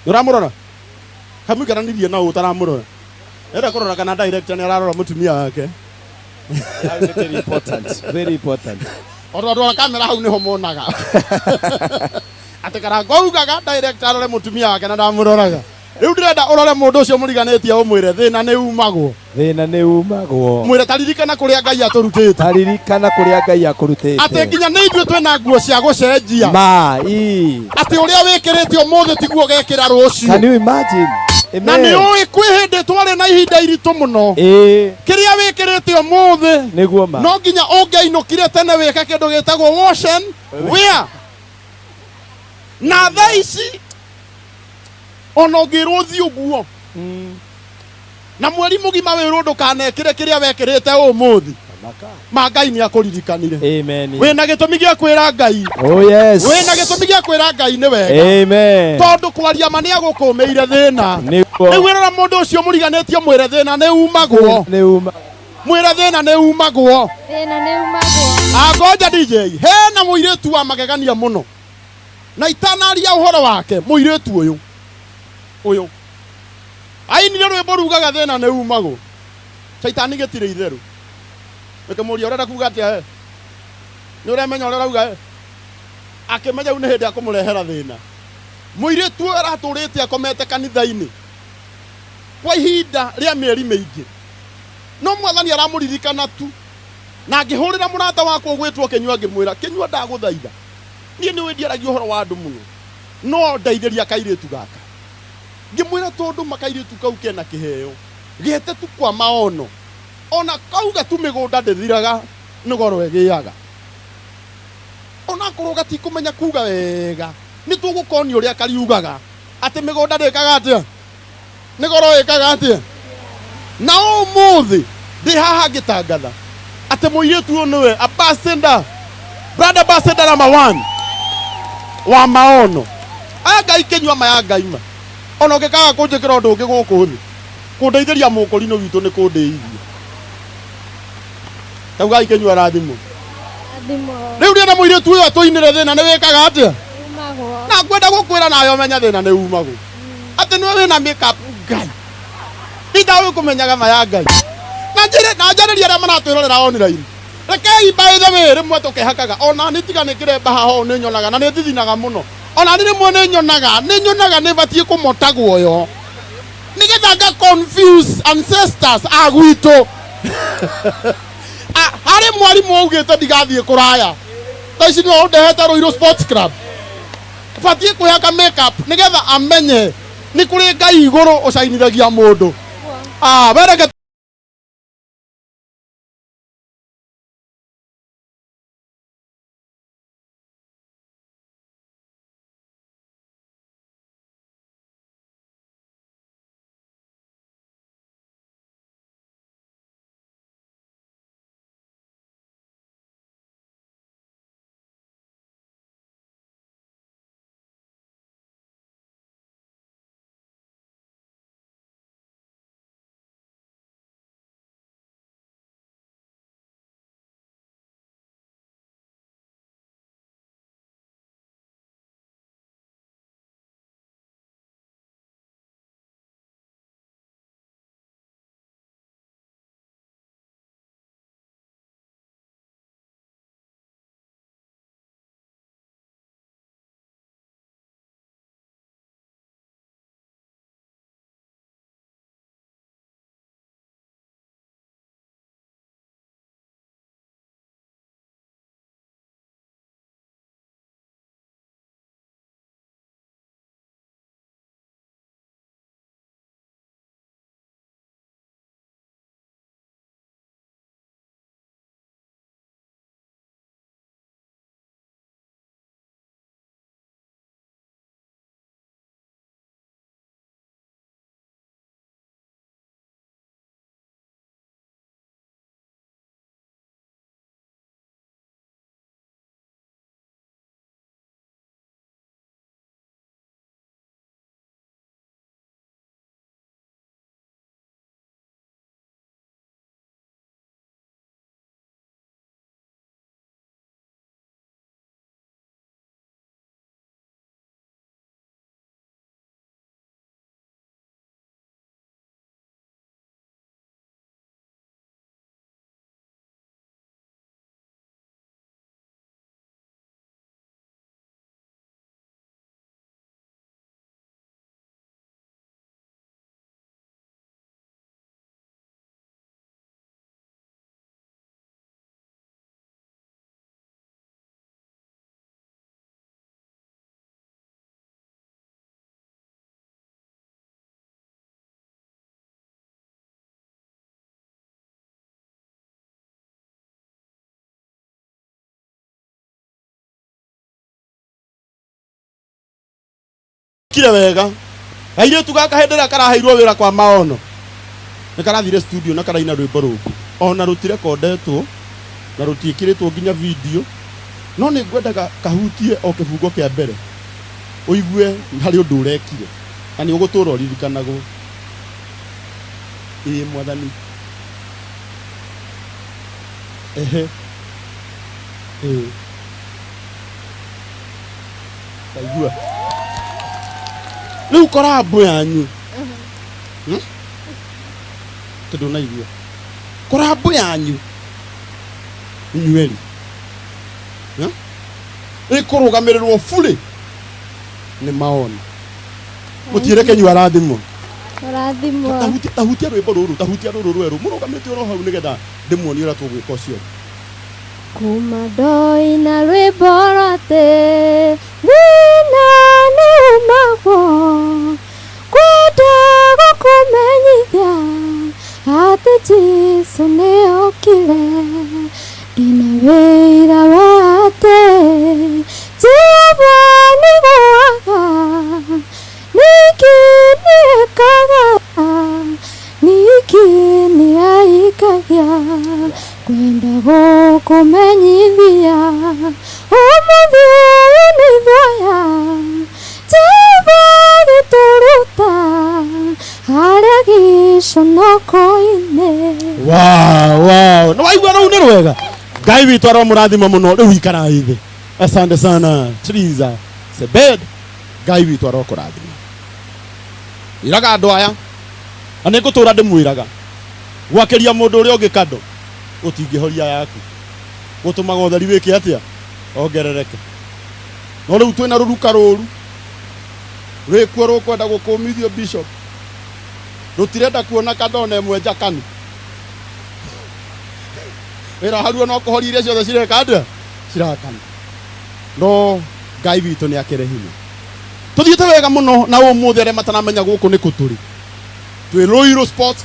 Nĩ ũramũrora kamũikaranirie na ũtaramũrora enda kũrora kana director nĩ ararora mũtumia wake. Very important. Very important. Otondũ andũ a kamera hau nĩho monaga atĩ Karango augaga director arore mũtumia wake na ndamũroraga. Rĩu ndĩrenda ũrore mũndũ ũcio mũriganĩtie ũmwĩre thĩna nĩ umagwo. Thĩna nĩ umagwo. Mwĩre taririkana kũrĩa Ngai atũrutĩte. Taririkana kũrĩa Ngai akũrutĩte. Atĩ nginya nĩ ithuĩ twĩna nguo cia gũcenjia. Ma, ii. Atĩ ũrĩa wĩkĩrĩte ũmũthĩ tiguo ũgekĩra rũciũ. Can you imagine? Na nĩ Amen. ũĩ kwĩ hĩndĩ twarĩ na ihinda iritũ mũno. Ĩĩ, Kĩrĩa wĩkĩrĩte ũmũthĩ nĩguo ma. no nginya ũngĩainũkire tene wĩke kĩndũ gĩtagwo wash and wear. Na thaa ici ona ũngĩrwo ũthiĩ ũguo na mweri mũgima wĩrwo ndũkanekĩre kĩrĩa wekĩrĩte ũmũthĩ ma Ngai nĩ akũririkanire. Amen. Wĩna gĩtũmi gĩa kwĩra Ngai. Oh yes. Wĩna gĩtũmi gĩa kwĩra Ngai nĩ wega. Amen. Tondũ kwaria ma nĩ agũkũmĩire thĩna. Nĩguo. Rĩu wĩrora mũndũ ũcio mũriganĩtie mwĩre thĩna nĩ umagwo. Nĩ uma. Mwĩre thĩna nĩ umagwo. Thĩna nĩ umagwo. Angoja DJ, hena mũirĩtu wa magegania mũno. Na itanaria ũhoro wake, mũirĩtu ũyũ. Ũyũ. Ainire rwĩmbo rugaga thĩna nĩ umagwo. Caitani gĩtirĩ itherũ. Ngĩkĩmũria ũrenda kuga atĩa he? Nĩ ũremenya ũrĩa ũrauga he? Akĩmenya rĩu nĩ hĩndĩ akũmũrehera thĩna. Mũirĩtu ũyũ aratũrĩte akomete kanitha-inĩ kwa ihinda rĩa mĩeri mĩingĩ. No mwathani aramũririkana tu. Na ngĩhũrĩra mũrata wakwa ũgwĩtwo Kĩnyua ngĩmwĩra, Kĩnyua ndagũthaitha. Niĩ nĩ ũĩ ndiaragia ũhoro wa andũ mũno. No ndeithĩria kairĩtu gaka. Ngĩmwĩra tondũ ma kairĩtu kau kena kĩheo. Gete tu kwa maono. Ona kauga tu mĩgũnda ndĩthiraga nĩ goro ĩgĩaga. Onakorwo gatikũmenya kuga wega, nĩ tũgũkonia ũrĩa kariugaga atĩ mĩgũnda ndĩkaga atĩa? Nĩ goro ĩkaga atĩa? Na ũmũthĩ ndĩ haha ngĩtangatha atĩ mũirĩtu ũyũ nĩwe ambassador, brand ambassador number one wa maono. Aya Ngai kĩnyua ma ya Ngai ma. Ona ũngĩkaga kũnjĩkĩra ũndũ ũngĩ gũkũ thĩ, kũndeithĩria mũkũrinũ witũ nĩ kũndĩithia. Taugai kĩnyua rathimwo. Rathimwo. Rĩu ndĩrenda mũirĩtu ũyũ atũinĩre thĩna nĩ wĩkaga atĩa? Umagwo. Na ngwenda gũkwĩra nawe ũmenye thĩna nĩ umagwo. Atĩ nĩwe wĩna makeup Ngai. Ita ũyũ kũmenyaga ma ya Ngai. Na njĩre na njarĩrie arĩa maratwĩrorera online. Rekei by the way rĩmwe tũkehakaga ona nĩ tiga nĩ kĩremba haha ũũ nĩ nyonaga na nĩ thithinaga mũno. Ona nĩ rĩmwe nĩ nyonaga nĩ nyonaga nĩ batiĩ kũmota guoyo. Nĩgetha nga confuse ancestors a gwitũ. Harĩ mwarimũ augĩte ndigathiĩ kũraya. Thaa ici nĩwe ũndehete Ruiru Sports Club. Batiĩ kwĩhaka makeup nĩgetha amenye nĩ kũrĩ Ngai igũrũ ũcainithagia mũndũ. Wereke Kire wega kairĩtu gaka hĩndĩ ĩrĩa karaheirwo wĩra kwa maono nĩ karathire studio na karaina rwĩmbo rũngĩ ona rũtirekondetwo na rũtiĩkĩrĩtwo nginya video no nĩ ngwendaga kahutie o kĩbungo kĩa mbere ũigue harĩ ũndũ ũrekire na nĩ ũgũtũra ũririkanagwo. Ĩĩ mwathani, ehe, ĩĩ taigua rĩu korambo yanyu. Tondũ naigua korambo yanyu inyueri ĩkũrũgamĩrĩrwo burĩ nĩ maono. Mũtiĩre Kenyua arathimwo. Ũrathimwo. Tahutia, tahutia rwĩmbo rũrũ, tahutia rũrũ rwerũ mũrũgamĩte oro hau nĩgetha ndĩmuonie ũrĩa tũgwĩka ũcio. Kuma ndoina rwĩmbo rwa atĩ thĩna nĩ umagwo, kwenda gũkũmenyithia atĩ Jesũ nĩ okire. Ndĩna wĩira wa atĩ Jehova nĩ gũaga, ningĩ nĩ ekaga, ningĩ nĩ aikagia. Kwenda gũkũmenyithia ũmũthĩ ũyũ nĩ ithoya Jehova gĩtũruta harĩa gĩconoko-inĩ. Wow, wow. Nĩ waigua rũu nĩ rwega. Ngai witũ aromũrathima mũno. Rĩu ikarai thĩ. Asante sana Triza Sebed, Ngai witũ arokũrathima. Iraga andũ aya na nĩ ngũtũra ndĩmwĩraga gwakĩria mũndũ ũrĩa ũngĩ kando gũtingĩhoria yaku, gũtũmaga ũtheri wĩke atĩa ongerereke. No rĩu twĩna rũruka rũru rwĩkuo rũkwenda gũkũmithio bishop, rũtirenda kuona kando ona ĩmwe njakanu. Wĩra haruo no kũhoria iria ciothe cireka atĩa cirakana. No Ngai witũ nĩ akĩrĩ hinya. Tũthiĩte wega mũno na ũmũthĩ arĩa mataramenya gũkũ nĩ kũ tũrĩ, twĩ Ruiru Sports.